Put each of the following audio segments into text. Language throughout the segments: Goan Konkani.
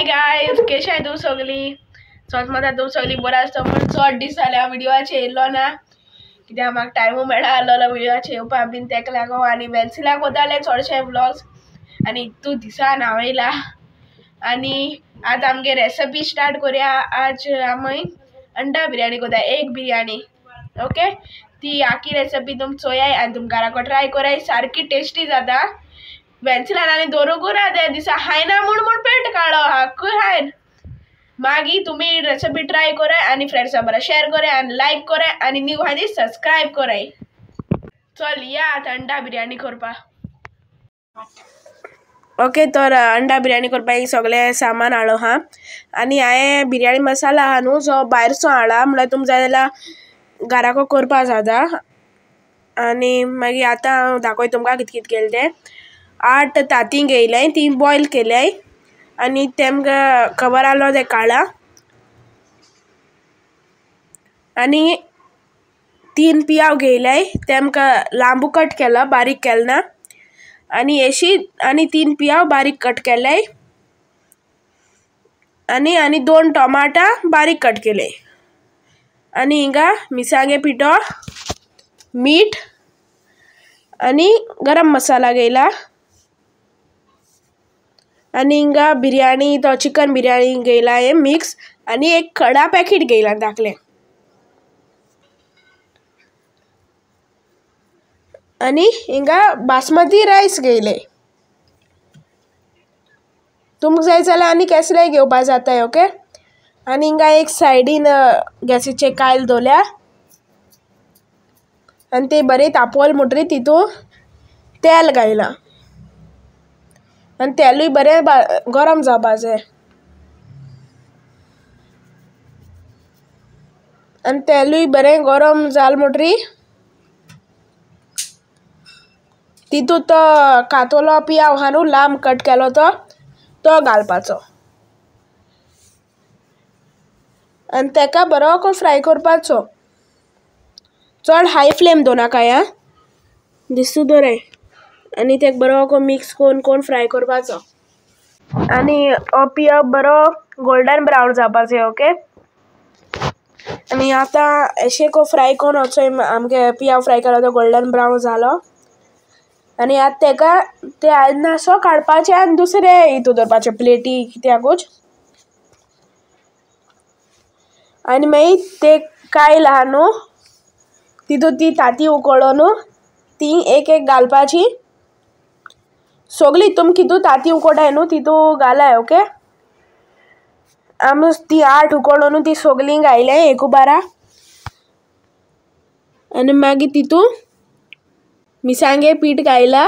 हाय गायज, केशे तुम सगळी सोच माता तुम सगळी बरं आसता म्हण चड दीस जाले हांव व्हिडियोचे येयलो ना कित्याक म्हाका टायमू मेळना आसलो व्हिडियोचे येवपा बीन तेका लागून. आनी वेन्सिलाक वताले चडशे व्लॉग्स आनी तूं दिसान हांव येयला. आनी आतां आमगे रेसिपी स्टार्ट करुया. आज आमी अंडा बिरयानी करता, एग बिरयानी. ओके, ती आखी रेसिपी तुम चोयाय आनी तुम घराको ट्राय कराय, सारकी टेस्टी जाता. वेन्सिलान आनी दवरूंक ना ते दिसा खायना म्हूण म्हूण पेट काडलो हाकूय खायन. मागीर तुमी रेसिपी ट्राय कराय आनी फ्रेंड्सा बरोबर शेअर कराय आनी लायक कराय आनी न्यू आहा ती सबस्क्रायब कराय. चल या आतां अंडा बिरयानी करपाक. ओके, तर अंडा बिरयानी करपाक सगळें सामान हाडलो आहा. आनी हांवें बिरयानी मसाला आहा न्हू जो भायरसो हाडला, म्हणल्यार तुमकां जाय जाल्यार घराको करपाक जाता. आनी मागीर आतां हांव दाखयता तुमकां कितें कितें केलें तें. 8 तांतीं घेयलें, ती बॉयल केल्याय आनी तेमकां खबर आहलो तें काडला. आनी 3 पियाव घेयल्याय, तेमकां लांबू कट केला, बारीक केल ना. आनी एशी आनी 3 पियाव बारीक कट केल्याय. आनी आनी 2 टोमाटा बारीक कट केले. आनी हिंगा मिरसांगे पिठो, मीठ आनी गरम मसाला घेयला. आनी हिंगा बिरयानी तो चिकन बिरयानी घेयला हे मिक्स. आनी एक खडा पॅकेट घेयला धाकलें. आनी हिंगा बासमती रायस घेयले. तुमकां जाय जाल्यार आनी केसलेय घेवपा जाताय. ओके, आनी हिंगा एक सायडीन गॅसीचे कायल दवरल्या आनी ते बरें तापोवले म्हणटरीर तितून तेल घायलां आनी तेलूय बरें गरम जावपा जाय. आनी तेलूय बरें गरम जालें म्हणटरीर तितूंत तो कातोलो पियाव आहा न्हू लांब कट केलो तो तो घालपाचो आनी तेका बरो करून फ्राय करपाचो. चड हाय फ्लेम दवरनाकाय आं, दिसू दवराय. आनी तेका बरो करून मिक्स करून करून फ्राय करपाचो. आनी हो पियाव बरो गोल्डन ब्रावन जावपा जाय. ओके, आनी आतां अशें करून फ्राय करून वचोय आमगे पियाव फ्राय केलो तो गोल्डन ब्रावन जालो. आनी आतां तेका ते आयदनासो काडपाचें आनी दुसरे हितू दवरपाचें प्लेटी कित्याकूच. आनी मागीर ते कायल आहा न्हू तितून ती तांती उकळोन ती एक एक घालपाची. सगळी तुमी कितू तांती उकोटाय न्हू तितू घालाय. ओके, आमी ती 8 उकळोन ती सगळी घायल्याय एकू बारा. आनी मागीर तितू मिरसांगे पीठ घायला,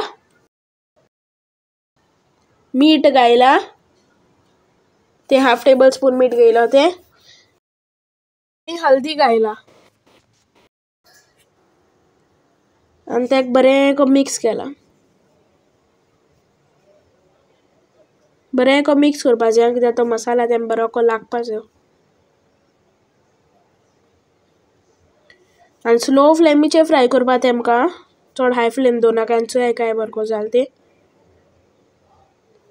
मीठ घायला, ते 1/2 टेबल स्पून मीठ घायलो तें, आनी हल्दी घायला आनी तेका बरें करून मिक्स केलां. बरें करून मिक्स करपा जाय कित्याक तो मसाला तें बरो करून लागपा जाय. आनी स्लो फ्लेमीचेर फ्राय करपा तेमकां, चड हाय फ्लेम दवरनाका. आनी चोय काय बरो जालें तें.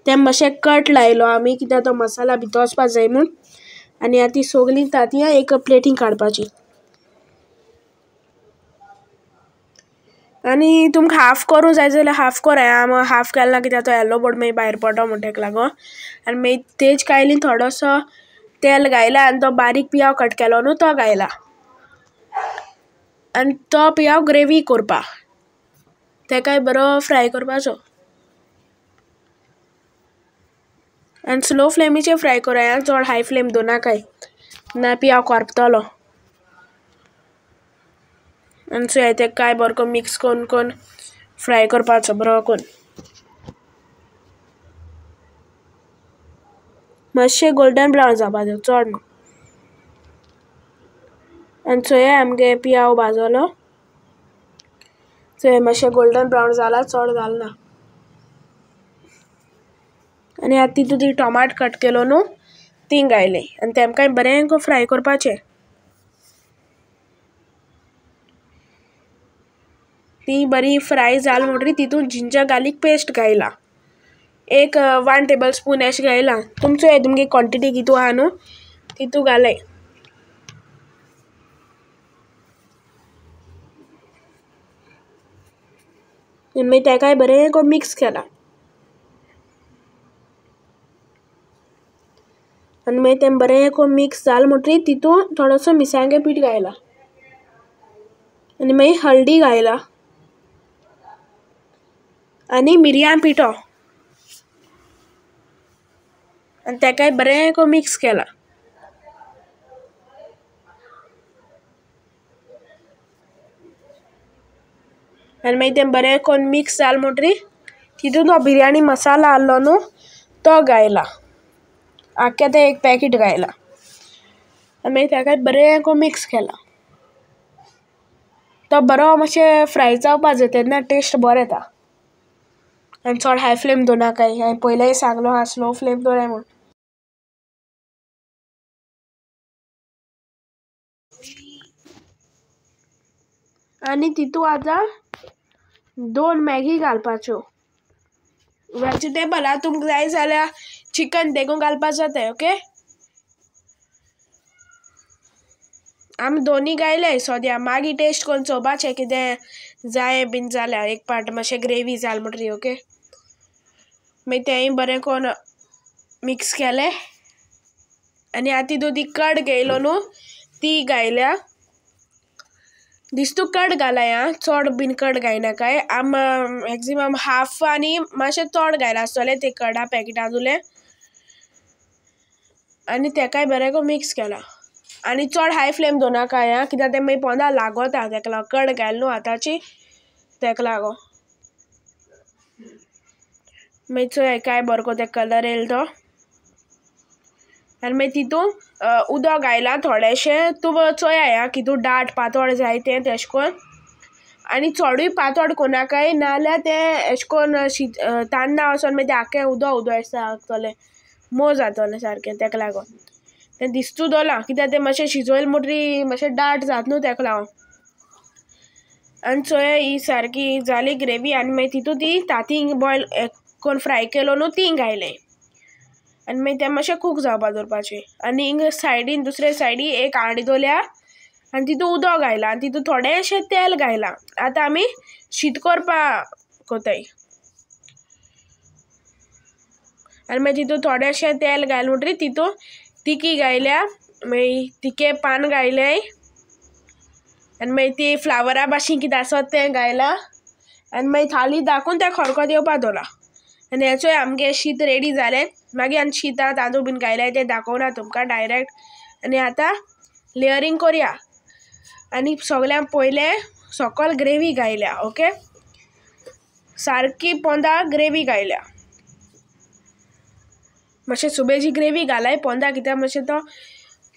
तें मातशें कट लायलो आमी कित्याक तो मसाला भितर वचपा जाय म्हूण. आनी आतां ती सगळीं तांतयां एक प्लेटीन काडपाची. आनी तुमकां हाफ करूं जाय जाल्यार हाफ कराय. आमी हाफ केलें ना कित्याक तो येल्लो बोर्ड मागीर भायर पडटलो म्हूण तेका लागून. आनी मागीर तेज कायलीन थोडोसो तेल घायला आनी तो बारीक पियाव कट केलो न्हू तो घायला आनी तो पियाव ग्रेवी करपा, तेकाय बरो फ्राय करपाचो. आनी स्लो फ्लेमीचेर फ्राय कराय, चड हाय फ्लेम दवरनाकाय ना पियाव करपतलो. आनी चोय तेका काय बरो करून मिक्स करून करून फ्राय करपाचो बरो करून. मातशें गोल्डन ब्रावन जावपा जाय, चड न्हू. आनी चोया आमगे पियाव भाजलो, चोय मातशें गोल्डन ब्रावन जाला, चड जाल ना. आनी आतां तितून ती टोमाट कट केलो न्हू ती घायले आनी तेमकांय बरें करून फ्राय करपाचें. ती बरी फ्राय जाल म्हणटरीर तितून जिंजर गार्लीक पेस्ट घायला. एक 1 टेबल स्पून अशें घायलां. तुमचो तुमगे क्वॉन्टिटी कितू आहा न्हू तितू घालाय. आनी मागीर तेकाय बरें करून मिक्स केलां. आनी मागीर तें बरें करून मिक्स जालें म्हणटकीर तितून थोडोसो मिरसांगे पीठ घायला आनी मागीर हळदी घायला आनी मिरयां पिठो आनी तेकाय बरें करून मिक्स केलां. आनी मागीर तें बरें करून मिक्स जालें म्हणटकीर तितून तो बिरयानी मसाला आहलो न्हू तो घायला, आख्खें तें एक पॅकेट घायला आनी मागीर तेकाय बरें करून मिक्स केलां. तो बरो मातशें फ्राय जावपा जाय तेन्ना टेस्ट बरो येता. आनी चड हाय फ्लेम दवरनाकाय, हांवें पयलेंय सांगलो आहा स्लो फ्लेम दवराय म्हूण. आनी तितू आतां 2 मॅगी घालपाच्यो. वेजिटेबल आतां तुमकां जाय जाल्यार चिकन देखून घालपा जाता. ओके, आमी दोनी घायले सद्या, मागीर टेस्ट करून चोवपाचें कितें जाय बीन जाल्यार एक पाट मातशें ग्रेवी जाल म्हणटकीर. ओके, मागीर तेंय बरें करून मिक्स केलें. आनी आतां तितून ती कड घेयलो न्हू ती घायल्या. दिस्तू कड घालाय आं, चड बीन कड घायनाकाय. आम मॅक्सिमम हाफ आनी मातशें चड घायलां आसतलें ते कडा पॅकेटांतुलें. आनी तेकाय बरें करून मिक्स केलां. आनी चड हाय फ्लेम दवरनाकाय आं, कित्याक तें मागीर पोंदा लागोता, तेका लागून कड घायल न्हू आतांची, तेका लागून. मागीर चोय काय बरो करून तें कलर येयलो तो. आनी मागीर तितून उदक घायलां थोडेशें, तूं चोयाय आं कितू दाट पातळ जाय तें तेशें कोन्न. आनी चडूय पातळ कोन्नाकाय, नाजाल्यार तें एशें कोन्न तांदळां वचोन मागीर तें आख्खें उदक उदक अशें जातलें, मोव जातलें सारकें, तेका लागून तें दिस्तू दवरलां कित्याक तें मातशें शिजोयलें म्हणटकीर मातशें दाट जाता न्हू तेका लागून. आनी चोया ही सारकी जाली ग्रेवी. आनी मागीर तितून ती तांतीं बॉयल कोन्न फ्राय केलो न्हू तीं घायलें. आनी मागीर तें मातशें कूक जावपा दवरपाचें. आनी हिंग सायडीन दुसरे सायडी एक हांडी दवरल्या आनी तितून उदक घायलां आनी तितून थोडेंशें तेल घायलां. आतां आमी शीत करपा कोताय. आनी मागीर तितून थोडेंशें तेल घायलें म्हणटकीर तितून तिकी घायल्या, मागीर तिके पान घायलें आनी मागीर ती फ्लावरा भाशेन कितें आसत तें घायलां. आनी मागीर थाली दाखोवन तें खरखत येवपा दवरलां. आनी हें चोय आमगे शीत रेडी जालें. मागीर आनी शितां तांदूळ बीन घायल्याय तें दाखोवना तुमकां डायरेक्ट. आनी आतां लेयरींग कोरया. आनी सगळ्यांक पयलें सकल ग्रेवी घायल्या. ओके, सारकी पोंदा ग्रेवी घायल्या, मातशें सुबेजी ग्रेवी घालाय पोंदा, कित्याक मातशें तो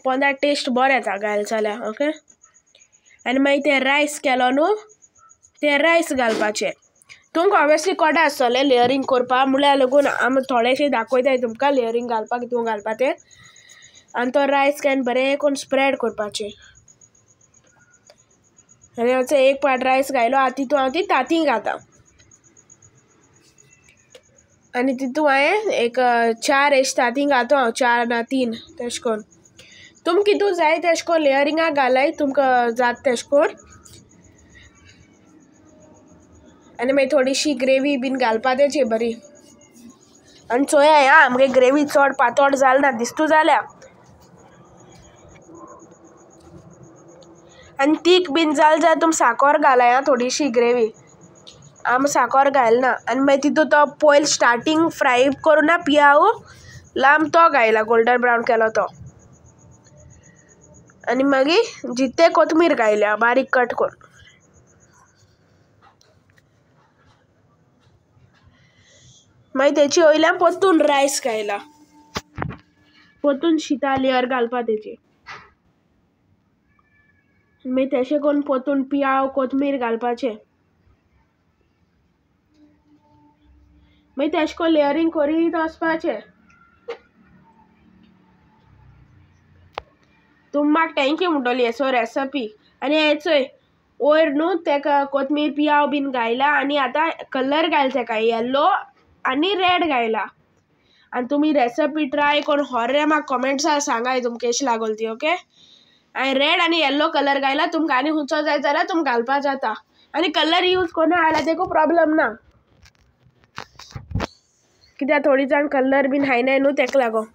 पोंदा टेस्ट बरो येता घायल जाल्यार. ओके, आनी मागीर तें रायस केलो न्हू तें रायस घालपाचें. तुमकां ऑब्वियसली कळटा आसतलें लेयरींग करपाक, म्हणल्यार लागून आमी थोडेशें दाखयताय तुमकां लेयरींग घालपाक कितून घालपा तें. आनी तो रायस घेवन बरें करून स्प्रेड करपाचें. आनी हाचो एक पाट रायस घायलो, आतां तितून हांव ती तांतीं घाता. आनी तितून हांवें एक 4 अशें तांतीं घातो हांव, 4 ना 3 तेशें करून. तुमकां कितू जाय तेशें करून लेयरिंगाक घालाय, तुमकां जाता तेशें करून. आनी मागीर थोडीशी ग्रेवी बीन घालपा तेची बरी. आनी चोया आं, आमगे ग्रेवी चड पातळ जाल ना, दिस्तू जाल्या. आनी तीख बीन जाल जाल्यार तुमी साकर घालाय आं थोडीशी ग्रेवी, आमी साकर घायला ना. आनी मागीर तितून तो पयल स्टार्टींग फ्राय करून ना पियाव लांब तो घायला, गोल्डन ब्रावन केलो तो. आनी मागीर जिते कोथमीर घायल्या बारीक कट करून. मागीर तेची वयल्यान परतून रायस घायला, परतून शिता लेयर घालपा तेची. मागीर तेशें करून परतून पियाव कोथमीर घालपाचें. मागीर तेशें करून लेयरींग करीत वचपाचें. तुमी म्हाका thank you म्हणटली हेसो रेसिपी. आनी हें चोय वयर न्हू तेका कोथमीर पियाव बीन घायला आनी आतां कलर घायला तेका येल्लो आनी रेड घायला. आनी तुमी रेसिपी ट्राय करून होर्रे म्हाका कमेंट्सार सांगाय तुमकां केशी लागोल ती. ओके, हांवें रेड आनी येल्लो कलर घायला. तुमकां आनी खंयचो जाय जाल्यार तुमकां घालपा जाता. आनी कलर यूज कोन्ना जाल्यार तेका प्रोब्लम ना, कित्याक थोडी जाण कलर बीन खायनाय न्हू तेका लागून.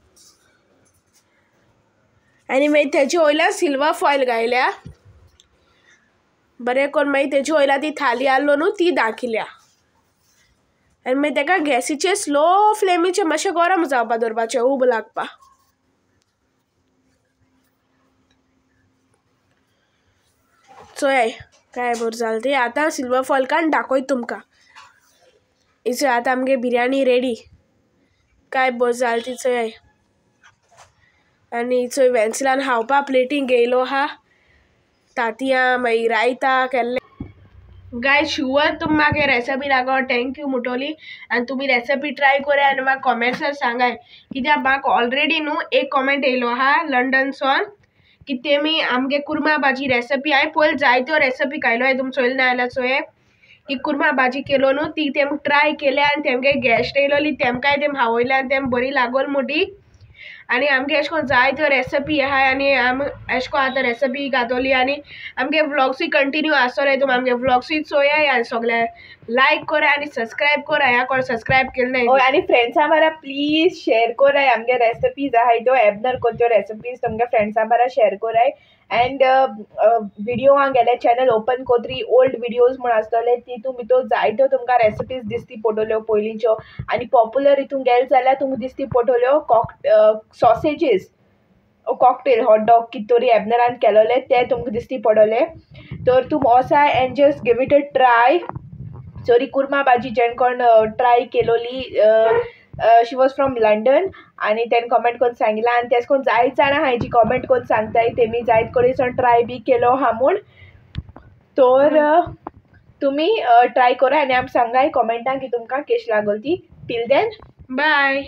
आनी मागीर तेजे वयल्यान सिल्वर फॉयल घायल्या बरें करून. मागीर तेजे वयल्यान ती थाली आहलो न्हू ती दाखयल्या. आनी मागीर तेका गॅसीचेर स्लो फ्लेमीचेर मातशें गरम जावपा दवरपाचें उब लागपा. चोय काय बरें जालें ती. आतां सिल्वर फॉयल काडून दाखयता तुमकां. इचोय आतां आमगे बिरयानी रेडी, काय बरें जालें ती चोय. आनी चोय वेन्सिलान खावपा प्लेटींग घेयलो आहा, तांतयां मागीर रायता केल्लें. गायज शुअर तुमी म्हाका रेसिपी लागो thank you मुटोली. आनी तुमी रेसिपी ट्राय कराय आनी म्हाका कॉमेंट्सान सांगाय, कित्याक म्हाका ऑलरेडी न्हू एक कॉमेंट येयलो आहा लंडनसून की तेमी आमगे कुर्मा भाजी रेसिपी हांवें पयलीं जायत्यो रेसिपी घायलो हांवें तुमी चोयले ना जाल्यार चोय की कुर्मा भाजी केलो न्हू ती तेम ट्राय केल्या आनी तेमगे गेस्ट येयलोली तेमकांय तेम हावयल्या आनी तेम बरी लागोल मुटी. आनी आमगे एशें कोन्न जायत्यो रेसिपी आहाय आनी आम एशें कोन्न आतां रेसिपी घातोली. आनी आमगे व्लॉग्सूय कंटिन्यू आसतोले, तुमी आमगे व्लॉग्सूय चोयाय आनी सगळे लायक कराय आनी सबस्क्रायब कराय. ह्या कोण सबस्क्रायब केले नाय. हय, आनी फ्रेंड्सां बारा प्लीज शेयर कराय आमगे रेसिपीज आहाय त्यो एबनर कोत्यो त्यो रेसिपीज तुमगे फ्रेंड्सां बारा शेयर कराय. एंड विडियो गेले चॅनल ओपन कोतरी ओल्ड विडियोज म्हूण आसतले तितून भितर जायत्यो तुमकां रेसिपीज दिसती पडटल्यो पयलींच्यो. आनी पॉप्युलर हितून गेले जाल्यार तुमकां दिसती पडटल्यो सॉसेजीस, कॉकटेल, हॉट डॉग कितें तरी एबनरान केलोले ते तुमकां दिसती पडटले. तर तूं वोसाय and just give it a try. Sorry kurma bhaji जेणे कोण ट्राय केलोली, शी वॉज फ्रॉम लंडन आनी तेणें कॉमेंट करून सांगिलां. आनी तेश कोन्न जायत जाणां आहाय जी कॉमेंट करून सांगताय तेमी जायत कडेन सावन ट्राय बी केलो आहा म्हूण. तर तुमी ट्राय कराय आनी आमकां सांगाय कॉमेंटान की तुमकां केश लागोल ती. Till then bye.